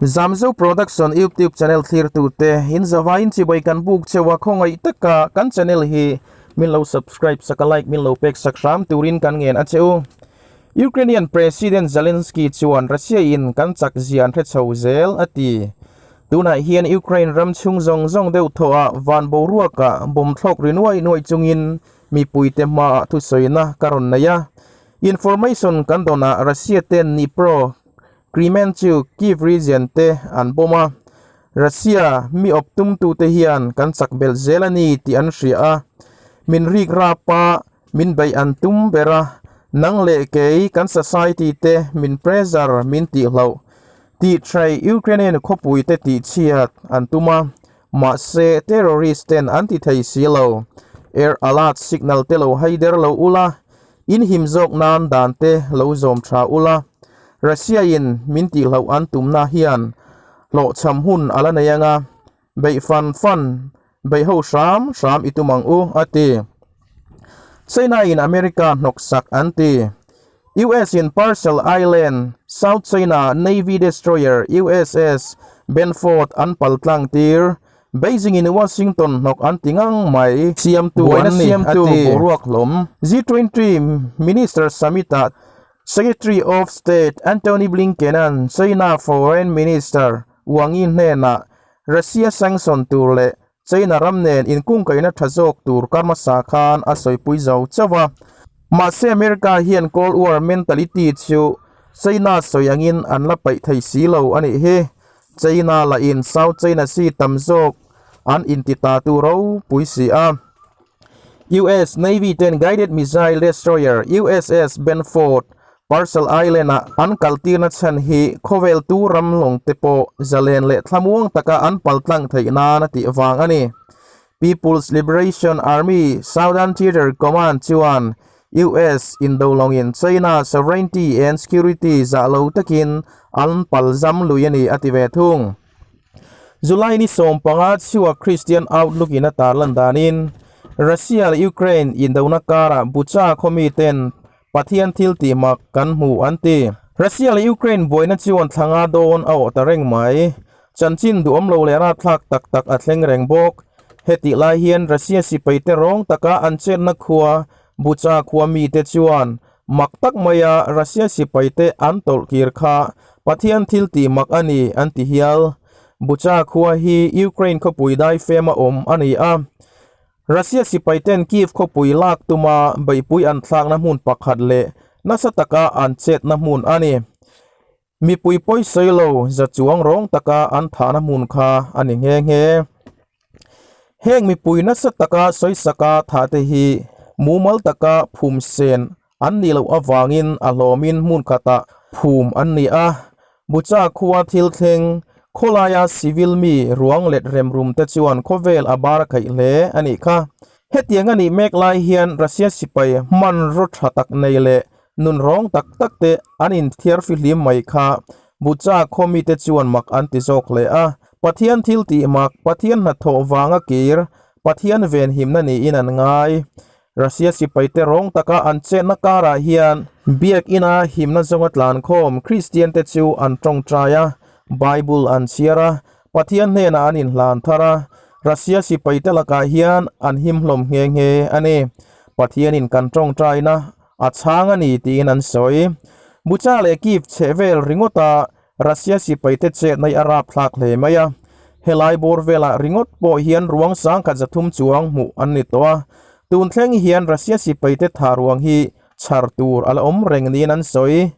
Zamzo Production YouTube channel thlirtute in zavaiin chibai kan buk cheu a, khawngaih taka kan channel hi min lo subscribe sak a like min lo pek sak hram turin kan ngen a che u. Ukrainian President Zelensky chuan Russia in kan chak zia an hre chho zel a ti. Tunah hian Ukraine ram chhung zawng zawng deuh thawh ah van boruak ah bomb thlawk ri nuai nuai chungin mipuite hmaah thusawina ka rawn nei a. Information kan dawnah Russia ten Dnipro Crimean chu Kyiv region te an bawm a, Russia mi awp tumtute hian kan chak belh zel a ni tih an hria a, min rik rap a, min beih an tum ber a, nang leh kei kan society te min pressure min tihloh tih threi Ukrainian khawpui te tihchhiat an tum a, mahse terrorist ten an ti thei si lo, air alert signal te lo haider lo ula, In him zawk nan dan te lo zawm tha ula, Russia in min tihloh an tumna hian hlawhchham hun a la nei anga, beih fan fan, beih ho hram hram i tum ang u, a ti. China in America hnawksak an ti. US in Parcel Island, South China Navy destroyer USS Benford an paltlang tir. Beijing in Washington hnawk an ti ngang mai. Siamtu an ni, a ti. Boruak hlawm. G20 Minister Summit ah Secretary of State Antony Blinken-a'n China Foreign Minister Wang Yi hnenah Russia sanction tur leh China ram nen inkungkaihna tha zawk tur kar hmasa khan a sawipui zo chauh a. Mahse America hian Cold War mentality chu China sawi angin an la paih thei si lo a nih hi. China lah in South China Sea tam zawk an inti ta tu ropui si a. US Navy ten guided missile destroyer USS Benford Parcel Island ah an kaltirna chhan hi khawvel tu ram lawng te pawh zalen leh thlamuang taka an paltlang theih nan a tih vang a ni. People's Liberation Army Southern Theater Command chuan US indo lawngin China sovereignty and security zah lo takin an palzam lui a ni a ti ve thung. July ni 15 chhuak Christian Outlook in a tarlan danin Russia leh Ukraine indona karah Bucha khawmi ten Pathian thil tih mak kan hmu an ti. Russia leh Ukraine buaina chuan thla nga dawn a awh ta reng mai. Chanchin duhawm lo leh rapthlak tak tak a thleng reng bawk. Hetih lai hian Russia sipaite rawng taka an chetna khua Bucha khua mite chuan mak tak maia Russia sipaite an tawlh kir kha Pathian thil tih mak a ni an ti hial. Bucha khua hi Ukraine khawpui daifema awm a ni a. Russia sipaiten Kyiv khawpui lak tuma beihpui an thlakna hmun pakhat leh nasa taka an chetna hmun a ni. Mipui pawi sawi lo za chuang rawng taka an thahna hmun kha a ni nghe nghe. Heng mipui nasa taka sawisaka thahte hi mumal taka phum sen an nih loh avangin a hlawmin hmun khatah phum an ni a. Bucha khua thil thleng khawlaia civil mi ruang let remrum te chuan khawvel a bar a khaih hle a nih kha. Hetiang a nih mek lai hian Russia sipai hmanraw tha tak nei leh Nun rawng tak tak te an inthiar fihlim mai kha Bucha khaw mite chuan mak an ti zawk hle a. Pathian thil tih mak, Pathian hnathawh vanga kir, Pathian venhimna niin an ngai. Russia sipaite rawng taka an chetna karah hian Biakina himna zawnga tlankhawm Kristiante chu an tawngtai a, Bible an chhiar a, Pathian hnenah an inhlan thar a, Russia sipaite lakah hian an him hlawm nghe nghe a ni. Pathianin kan tawngtaina A chhang a ni tiin an sawi. Bucha leh Kyiv chheh vel ringawta Russia sipaite chetna hi a rapthlak hle mai a. Helai bawr velah ringawt pawh hian ruang sangkhat zathum chuang hmuh an ni tawh a. Tun thleng hian Russia sipaite tha ruang hi chhar tur a la awm reng niin an sawi.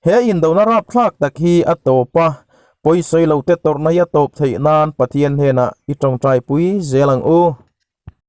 He indona rapthlak tak hi a tawp a, pawisawi lote tawrhna hi a tawp theih nan Pathian hnenah i tawngtaipui zel ang u.